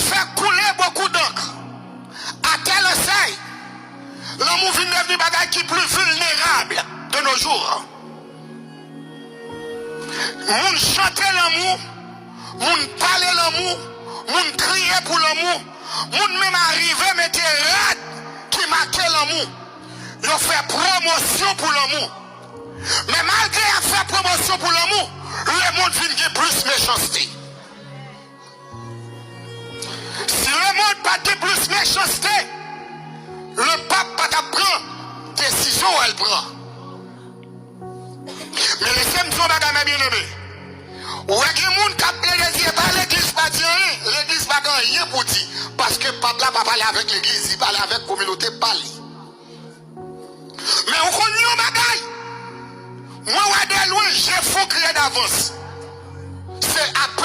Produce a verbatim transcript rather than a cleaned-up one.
fait couler beaucoup d'encre. À telle enseigne, lanmou vin devni bagay ki pli vilnerab de nos jours. Moun chante lanmou, moun pale lanmou, moun kriye pou lanmou, moun menm arive mete rad ki make lanmou. Yo fè pwomosyon pou lanmou. Men malgre y ap fè pwomosyon pou lanmou, lemonn vin gen plis mechanste. Si lemonn pa t gen plis mechanste, lepap pa t ap pran desizyon w al pran. Men lese m di yon bagay, mè byeneme. Ou wè gen moun k ap plede di, e pa legliz pa di anyen, legliz pa gen anyen pou di. Paske pap la pa pale avèk legliz, li pale avèk kominote pa li. Men ou konn yon bagay? Mwen wè de lwen, je fon kriye davans. Se apre